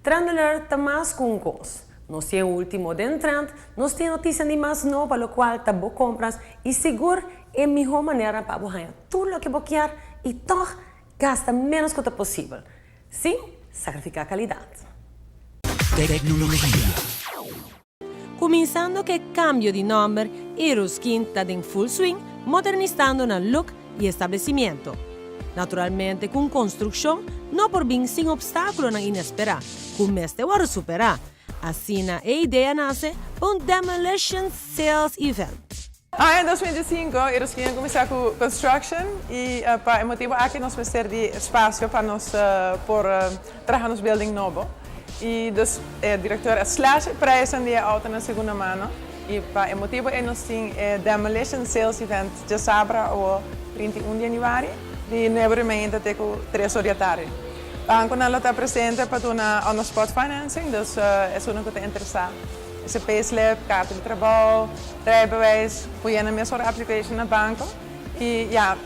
Trend Alert ta mas cu un cos. Nos tin e ultimo den trend, nos tin e noticia di mas nobo locual ta bo compras y sigur e miho manera pa bo haña tur loke bo kier y tog gasta menos cu ta posibel, sin sacrifica calidad. Tecnologia. Cuminsando cu e cambio di nomber, Eroskin ta den full swing modernistando nan look y establecimiento. Naturalmente cu un construccion no por bin sin obstaculonan inespera cu mester worde supera. Asina e idea nace pa un demolition sales event. Aña 2005 Eroskin a cuminsa cu construction y pa e motibo aki nos mester di espacio pa nos por traha nos building nobo. Y dus e director a slash e prijsnan di e auto na segunda mano y pa e motibo ey nos tin e demolition sales event djasabra awo 31 di januari di nuebe ora y meinta te cu tres ora di atardi. Banconan lo ta presente pa duna on the spot financing, dus esunnan cu ta interesa ese payslip, carta di trabou, rijbewijs, por yena mesora application na banco. Y ya,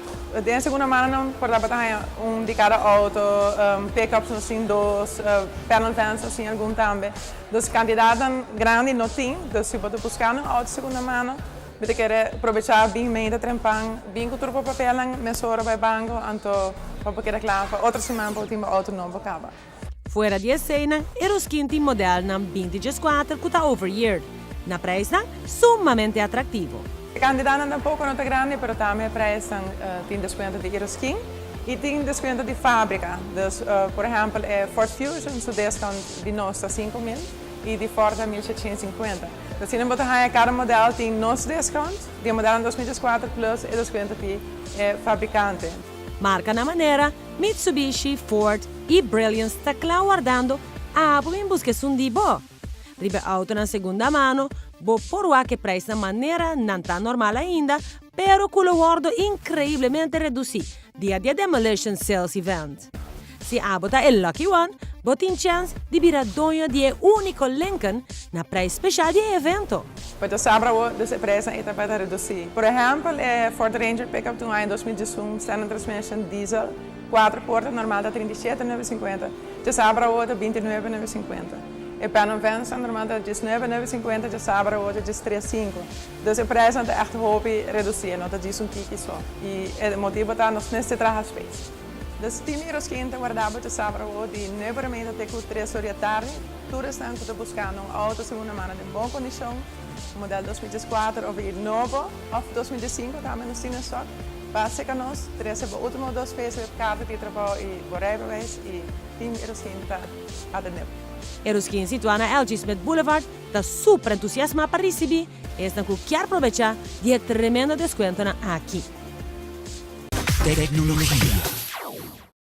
den segunda mano nan por tabata haña un di cada auto, pickups nos tin dos, panel vans nos tin algun tambe. Dus cantidadnan grandi no tin, dus si bo ta buscando un auto segunda mano, mi ta kere probecha bin meinta trempan, bin cu tur bo papelnan mesora bay banco, anto pa bo keda cla pa otro siman pa bo tin bo auto nobo caba. Fuera di eseinan, Eroskin tin modelnan 2014 cu ta overyeard, na prijsnan sumamente atractivo. E cantidadnan tampoco no ta grandi, pero tambe e prijsnan tin descuento di Eroskin y tin descuento di fabrica. Dus, por ehempel, e Ford Fusion su discount di nos ta 5000 y di Ford ta 1750. Dus asina bo ta haya cada model tin nos discount di e modelnan 2014 plus e descuento di e fabricante. Marcanan manera Mitsubishi, Ford y Brilliance ta cla wardando abo bin busca esun di bo. Riba e autonan segunda mano, bo por wak e prijsnan manera nan ta normal ainda, pero cu lo wordo increiblemente reduci dia di e Demolition Sales Event. Si abo ta e lucky one, bo tin chens di bira doño di e unico Lincoln na prijs special di e evento. Pues ta sabra awor dus e prijsnan ei ta bai ta reduci. Por ehempel e Ford Ranger pickup ta un aña 2011 standard transmission diesel cuatro porta normal ta 37.950, djasabra awor ta 29.950. E Pan Am Van normal ta 19.950, djasabra awor ta 13.5. Dus e prijsnan ta echt hopi reduci e no ta djis un tiki so. Y e motibo ta nos mester traha space. Dus tin mi Roskin ta warda bo djasabra awor di nuebe ora meinta te cu tres ora di atardi. Tur esnan cu ta buscando un auto segunda mano den bon condicion, model 2014 of ir nobo of 2015 tambe nos tin en stock. Pasa ca nos, trece bo ultimo dos payslip, carta di trabou y bo rijbewijs y Team Eroskin ta atende bo. Eroskin situa na LG. Smith Boulevard ta super entusiasma pa ricibi esnan cu kier probecha di e tremendo descuentonan aki. Tecnologia.